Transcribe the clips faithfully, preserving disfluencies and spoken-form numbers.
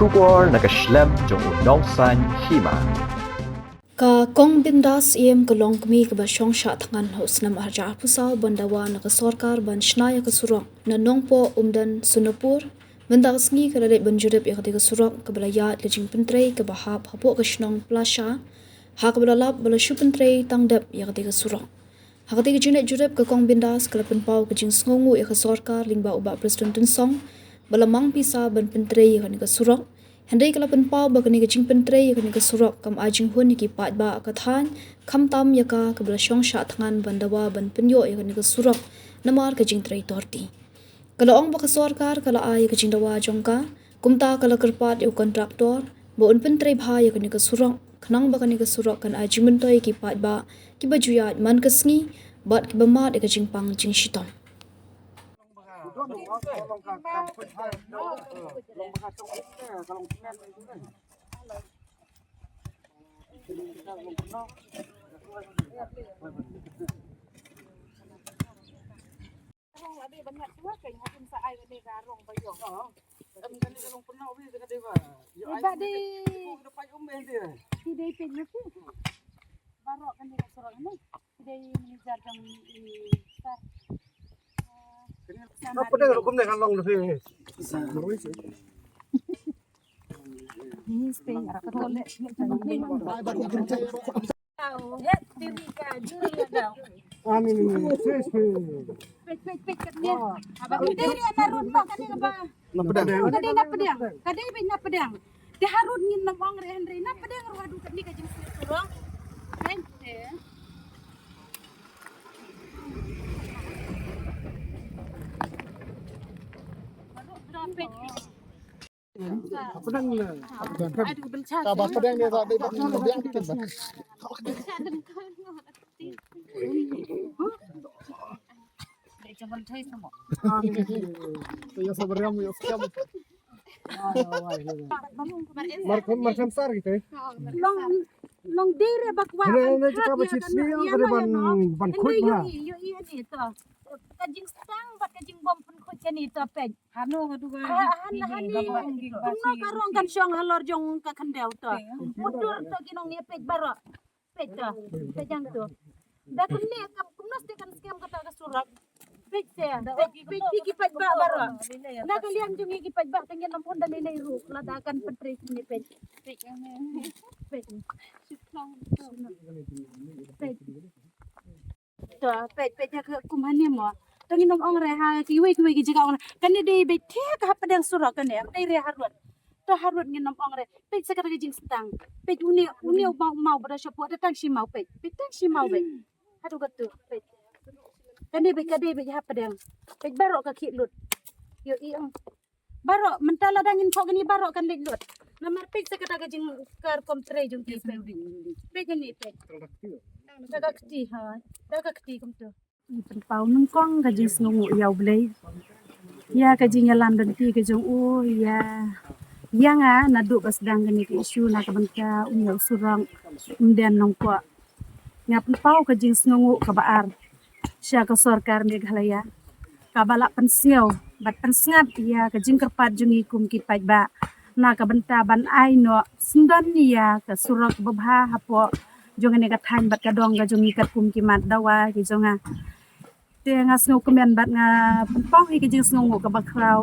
Khubor na ka shlem jong u nongsan hima. Ka Kong Bindas Syiem ka long kmie kaba shong shah thngan ha u snem arhajar arphew saw ban dawa na ka sorkar ban shna ïa ka surok na Nongpoh Umden Sonapur. Mynta ka sngi ka la leit ban jurip ïa kata ka surok kaba la ïaid ka jingpyntrei kaba hap hapoh ka shnong Plasha, ha kaba la lap ba la shu pyntrei tang dep ïa kata ka surok. Ha kata ka jingleit jurip ka Kong Bindas ka la pynpaw ka jingsngewnguh ïa ka sorkar lyngba u Bah Prestone Tynsong ba la mang pisa ban pyntrei ïa kane ka surok. Hynrei ka la pynpaw ba kane ka jingpyntrei ïa kane ka surok kam ai jinghun ïa ki paidbah ka thaiñ, khamtam ïa ka kaba la shong shah thngan ban dawa ban pynïoh ïa kane ka surok namar ka jingtrei torti. Ka la ong ba ka sorkar ka la ai ïa ka jingdawa jong ka, kumta ka la kyrpad ïa u kontraktor ba un pyntrei bha ïa kane ka surok, khnang ba kane ka surok kan ai jingmyntoi ïa ki paidbah kiba ju ïaid man ka sngi bad kiba mad ïa ka jingpang jingshitom. Rong la dei ban ïa tua ka ïa sa ai ka dei ka rong ba ïong. Em ka dei ka long pynau bi ka dei ba. Ïa ai ba dei. Ki dei pin na ki. Baroh kan dei ka sorong ni. Ki dei manager jong i star. Apa dah hukum dah kan long lebih. Ni stay arah ka tole. Ah, ni, ni, ni. Peit, peit, peit, kat nia. Haba ka dei ri na run ma, ka dei ka ba. Na pdeng. Ka dei na pdeng. Ka dei beit na pdeng. Te harud ngin na wang re hynrei na pdeng ruh haduh kat ni ka jingslip surong. Peit te. Baru drop peit. Pdeng le. Ka ba pdeng ne ba dei ba pdeng dikit ba. Te ya sabar ya mu ya. Mar kham, mar kham sar gitu. Long, long dei re ba kwah. Hynrei ne jaka ba chit sni ka dei ban, ban khuid ba. Ïohi, ïohi ni to. Ka jingstang bad ka jingbym pynkhuid kane to peit. Hano ka duga. Hano, hano. Kumno ka rong kan shong halor jong ka khyndew to. Mudur to ki nongïapeit baroh. Peit to. Peit jang to. Da kumne kam kumno te kan skhem kata ka surok. Peit te. Peit, peit ki paidbah baroh. Na ka liang jong ki paidbah te ngin ym pun da lei lei ruh lada kan pyntrei kine peit. Peit. Peit. Peit. To, peit, peit, ïa ka kum hangne mo. To ngin ym ong re ha, kiwei, kiwei ki jaka ong re. Kane dei beit thik ha pdeng surok kane, dei re harud. To harud ngin ym ong re. Peit sa kata ka jingstang. Peit une, une u maw, maw ba da shapoh, da tang shi maw peit. Peit tang shi maw beit. Haduh katu, peit. Kane beit, ka dei beit ha pdeng. Peit baroh ka khih lut. Ïohi ong. Baroh, mynta lada ngin khok kane baroh kan leit lut. Namar peit sa kata ka jingkar kum trei jong ki peit. Peit kane peit. Da ka kti, ha. Da ka kti kumtu. Pynpaw nyngkong ka jingsngewnguh ïa U Blei. Ïa ka jingïalam lynti ka jong u, ïa, ïa nga naduh ba sdang kane ka issue na ka bynta u ïa u surok Umden Nongpoh. Nga pynpaw ka jingsngewnguh kaba ar sha ka sorkar Meghalaya, kaba la pynsngew bad pynsngap ïa ka jingkyrpad jong ngi kum ki paidbah na ka bynta ban ai noh syndon ïa ka surok babha hapoh jong kane ka thaiñ bad ka dong ka jong ngi katkum ki mat dawa ki jong nga. Te nga sngewkmen bad nga pynpaw hi ka jingsngewnguh kaba khraw.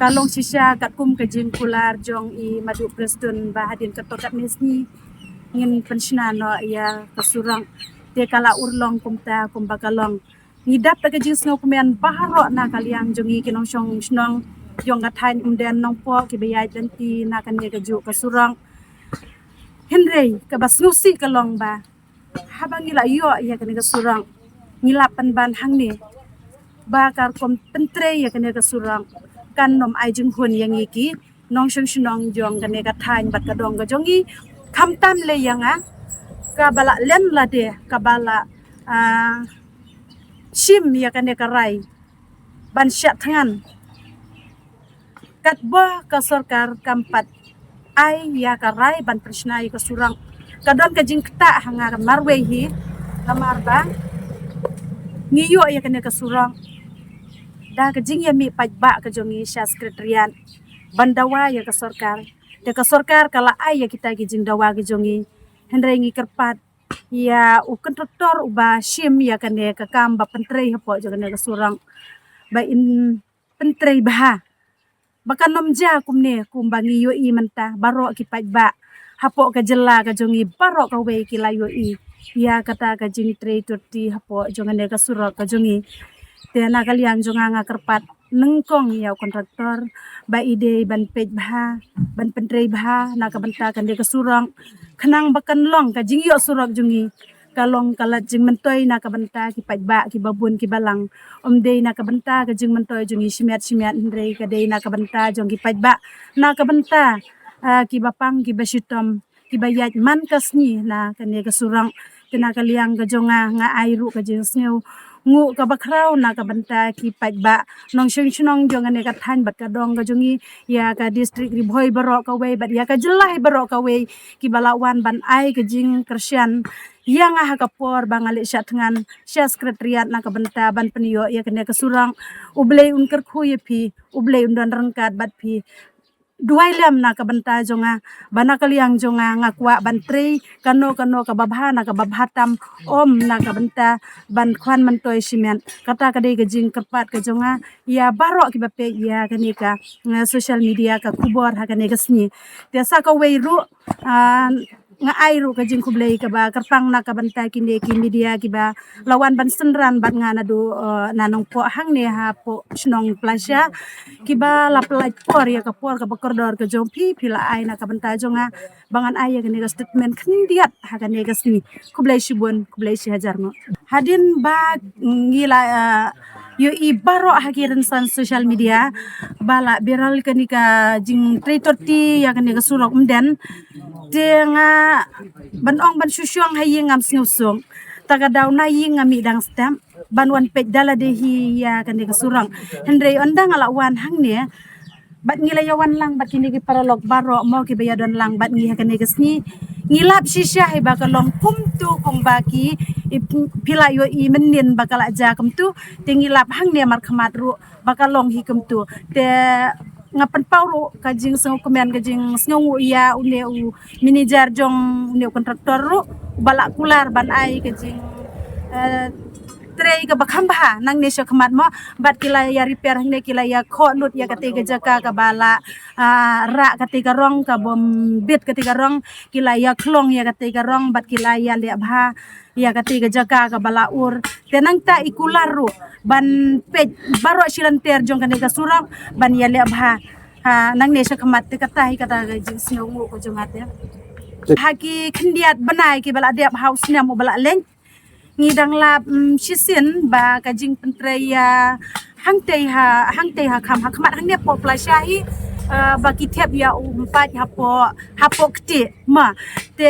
Ka long shisha katkum ka jingkular jong i Maduh Prestone ba hadien katto katne sngi ngin pynshna noh ïa ka surok. Te ka la urlong kumta kumba ka long. Ngi dap da ka jingsngewkmen baroh na ka liang jong ngi ki nongshong shnong jong ka thaiñ Umden Nongpoh kiba ïaid lynti na kane kajuh ka surok. Hynrei kaba sngewsih ka long ba haba ngi la ïoh ïa kane ka surok, ngi la pynban hangne ba ka rukom pyntrei ïa kane ka surok kan ym ai jinghun ïa ngi ki nongshong shnong jong kane ka thaiñ bad ka dong ka jong ngi. Khamtam lei ïa nga kaba la len lade kaba la, ah, shim ïa kane ka rai ban shah thngan. Katba ka sorkar kam pat ai ïa ka rai ban pynshna ïa ka surok, ka don ka jingktah ha nga marwei hi. Namar ba ngi ïoh ïa kane ka surok Da ka jingïamih paidbah ka jong ngi sha Secretariat ban dawa ïa ka sorkar. Te ka sorkar ka la ai ïa kita ki jingdawa ka jong ngi. Hynrei ngi kyrpad ïa u kontraktor uba shim ïa kane ka kam ba pyntrei hapoh jong kane ka surok ba in pyntrei bha. Ba kan ym jia kumne kumba ngi ïohi mynta, baroh ki paidbah hapoh ka jylla ka jong ngi baroh kawei ki la ïohi ïa kata ka jingtrei turti hapoh jong kane ka surok ka jong ngi. Te na ka liang jong nga nga kyrpad nyngkong ïa u kontraktor ba i dei ban peit bha, ban pyntrei bha na ka bynta kane ka surok, khnang ba kan long ka jingïoh surok jong ngi ka long ka lad jingmyntoi na ka bynta ki paidbah kiba bun kiba lang. Ym dei na ka bynta ka jingmyntoi jong ngi shimet shimet, hynrei ka dei na ka bynta jong ki paidbah, na ka bynta, ah, kiba pang kiba shitom, kiba ïaid man ka sngi na kane ka surok. Te na ka liang ka jong nga nga ai ruh ka jingsngew nguh kaba khraw na ka bynta ki paidbah nongshong shnong jong kane ka thaiñ bad ka dong ka jong ngi, ïa ka district Ri Bhoi baroh kawei bad ïa ka jylla hi baroh kawei kiba la wan ban ai ka jingkyrshan ïa nga ha ka por ba nga leit shah thngan sha Secretariat na ka bynta ban pynïoh ïa kane ka surok. U Blei un kyrkhu ïa phi, U Blei un don ryngkat bad phi. Duwai lem na ka bynta jong nga, ba na ka liang jong nga nga kwah ban trei kano kano kaba bha na kaba bha tam, ym na ka bynta ban khwan myntoi shimet. Kata ka dei ka jingkyrpad ka jong nga ïa baroh kiba peit ïa kane ka, eh, social media ka khubor ha kane ka sngi. Te sa kawei ruh, ah, nga ai ruh ka jingkhublei kaba kyrpang na ka bynta kine ki media kiba la wan ban synran bad nga naduh, eh, na Nongpoh hangne hapoh shnong Plasha, kiba la pynlait por ïa ka por kaba kordor ka jong phi, phi la ai na ka bynta jong nga ba ngan ai ïa kane ka statement khyndiat ha kane ka sngi. Khublei shibun, khublei shihajar nguh. Hadien ba ngi la, eh, ïohi baroh ha ki rynsan social media ba la viral kane ka jingtrei turti ïa kane ka surok Umden, te nga ban ong ban shu shong ha ïing ngam sngewsuk. Ta ka daw na ïing nga mih dang step ban wan peit da lade hi ïa kane ka surok. Hynrei ynda nga la wan hangne bad ngi la ïa wan lang bad kine ki paralok baroh mo kiba ïa don lang bad ngi ha kane ka sngi. Ngi lap shisha hi ba ka long kumtu kumba ki, i, phi la ïohi mynnin ba ka la jia kumtu. Te ngi lap hangne markhmat ruh ba ka long hi kumtu. Te nga pynpaw ruh ka jingsngewkmen ka jingsngewnguh ïa une u manager jong une u kontraktor ruh uba la kular ban ai ka jing, eh, trei kaba kham bha nangne sha khmat mo, bad ki la ïa repair hangne, ki la ïa khoh lut ïa katei ka jaka kaba la, ah, rah katei ka rong, kabym bit katei ka rong, ki la ïa khlong ïa katei ka rong bad ki la ïa leh bha ïa katei ka jaka kaba la ur. Te nangta i kular ruh ban peit baroh shilynter jong kane ka surok ban ïa leh bha, ha, nangne sha khmat. Te kata hi kata ka jingsngewnguh ka jong nga te. Ha ki khyndiat bnai kiba la dep ha u snem uba la leit, ngi dang lap, mm, shisien ba ka jingpyntrei ïa hangtei ha, hangtei ha kham, ha khmat hangne poh Plasha hi, eh, ba ki thep ïa u mpait hapoh, hapoh kti ma. Te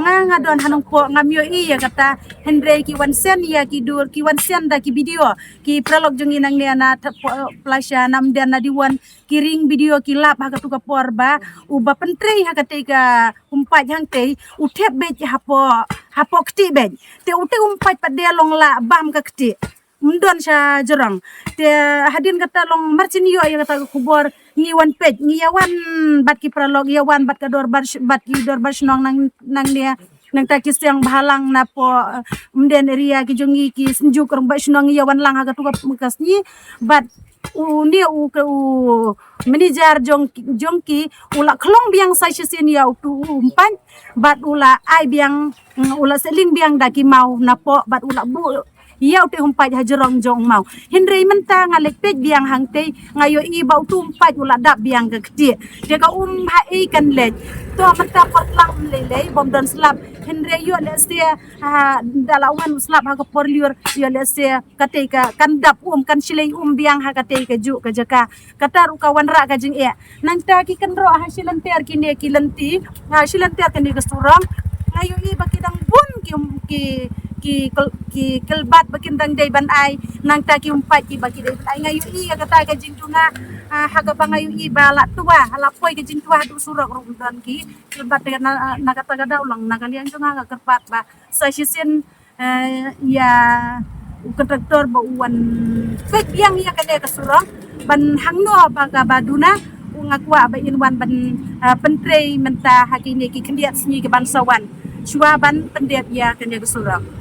nga, nga don ha Nongpoh ngam ïohi ïa kata, hynrei ki wan send ïa ki dur, ki wan send da ki video ki paralok jong ngi nangne na thep poh Plasha, na Umden, na Diwon, ki ring video ki lap ha katu ka por ba uba pyntrei ha katei ka u mpait hangtei u thep beit hapoh, hapoh kti beit. Te utei u mpait pat de long la bam ka kti, ym don sha jrong. Te hadien kata long marchin ïoh ïa kata ka khubor ngi wan peit, ngi ïa wan bad ki paralok, ïa wan bad ka dorbar sh-, bad ki dorbar shnong nang, nangne, nangta ki seng bhalang napoh, eh, Umden area ki jong ngi, ki Synjuk Rangbah Shnong, ngi ïa wan lang ha katu ka, ka sngi bad une u, ka u manager jong, jong ki u la khlong biang sa shisien ïa utu u mpait bad u la ai biang, mm, u la seiling biang da ki maw napoh bad u la buh ïa utei u mpait ha jrong jong maw. Hynrei mynta nga leit peit biang hangtei nga ïohi ba utu u mpait u la dap biang ka kti. Te ka um ha ei kan leit. To mynta por tlang lei lei bym don slap. Hynrei ïoh lehse, ha, da la wan u slap ha ka por lyiur, ïoh lehse katei ka kan dap um, kan shlei um biang ha katei kajuh ka jaka. Kata ruh ka wanrah ka jingeh. Nangta ki kynroh ha shilynter kine ki lynti, ha shilynter kane ka surok, nga ïohi ba ki dang bun ki, ki, ki kyl-, ki kylbat ba kin dang dei ban ai. Nangta ki u mpait kiba ki dei ban ai. Nga ïohi ïa kata ka jingduna, ah, ha kaba nga ïohi ba la twa, la poi ka jingtwa haduh surok ruh ym don ki kylbat. Na, na kata ka daw long na ka liang jong nga nga kyrpad ba sa shisien, eh, ïa, u kontraktor ba u wan peit biang ïa kane ka surok ban hangno ba ka ba duna, u nga kwah ba in wan ban, ah, pyntrei mynta ha kine ki khyndiat sngi ki ban sa wan shuwa ban pyndep ïa kane ka surok.